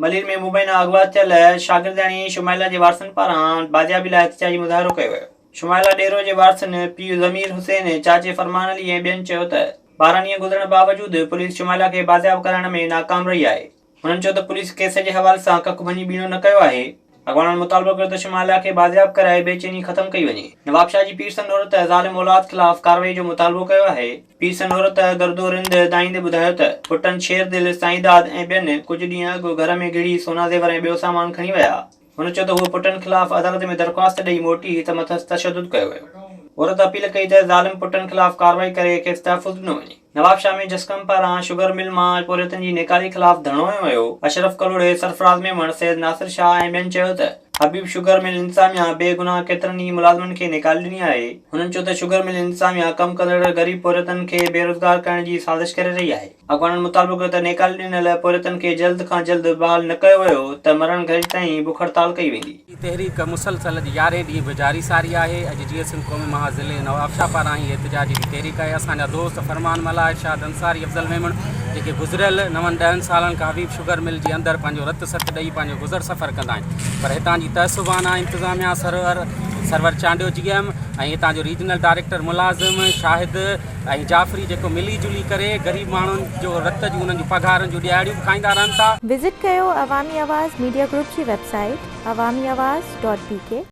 ملير ۾ مبينا اغوا ٿيل شاگردياڻي شمائلا جي وارثن پاران بازيابي لاء احتجاجي مظاهرو ڪيو ويو. شمائلا ڏيرو جي وارثن پيء ضمير حسين، چاچي فرمان علي ۽ ٻين چيو ته 12 ڏينهن گذرڻ باوجود پوليس شمائلا کي بازياب ڪرائڻ ۾ ناڪام رهي آهي. هنن چيو ته پوليس ڪيس جي حوالي سان ڪک ڀڃي ٻيڻو نه ڪيو آهي. اڳواڻن مطالبو ڪيو ته شمائلا کي بازياب ڪرائي بي چيني ختم ڪئي وڃي. نوابشاهه جي پيرسن عورت ظالم اولاد خلاف ڪارروائي جو مطالبو ڪيو آهي. پيرسن عورت گردو رند دانهيندي ٻڌايو ته پٽن شير دل، سائينداد ۽ ٻين ڪجهه ڏينهن اڳ گهر ۾ گهڙي سونا زيور ۽ ٻيو سامان کڻي ويا. هن چيو ته هوء پٽن خلاف عدالت ۾ درخواست ڏئي موٽي ته مٿس تشدد ڪيو ويو. عورت اپيل ڪئي ته ظالم پٽن خلاف ڪارروائي ڪري کيس تحفظ ڏنو وڃي. نوابشاهه ۾ جسقم پاران شگر مل مان پورهيتن جي نيڪالي خلاف ڌرڻو هنيو ويو، اشرف ڪلهوڙي، سرفراز ميمڻ، سيد ناصر شاهه ۽ ٻين چيو ته حبيب شگر مل انتظاميا بي گناهه ڪيترن ئي ملازمن کي نيڪالي ڏني آهي، هنن چيو ته شگر مل انتظاميا ڪم ڪندڙ غريب پورهيتن کي بيروزگار ڪرڻ جي سازش ڪري رهي آهي، اڳواڻن مطالبو ڪيو ته نيڪالي ڏنل پورهيتن کي جلد کان جلد بحال نه ڪيو ويو ته مرڻ گهرج تائين بک هڙتال ڪئي ويندي. هي تحريڪ مسلسل اڄ يارهين ڏينهن به جاري ساري آهي. اڄ جيئي سنڌ قومي محاذ ضلعي نوابشاهه پاران هي احتجاجي جي تحريڪ آهي. اسان جا دوست فرمان ملاح، ارشاد انصاري، افضل ميمڻ جيڪي گذريل نون ڏهن سالن کان حبيب شگر مل جي اندر پنهنجو رت ست ڏئي پنهنجو گذر سفر ڪندا آهن پر هتان جي تعصبانه انتظاميا سرور سرور چانڊيو جي ايم ۽ هتان جو ريجنل ڊائريڪٽر ملازم شاهد ۽ جعفري جيڪو ملي جلي ڪري غريب ماڻهن جو رت جون انهن جون پگهارن جون ڏهاڙيون به کائيندا رهن ٿا. وزٽ ڪيو عوامي آواز ميڊيا گروپ جي website Awami Awaz dot B K.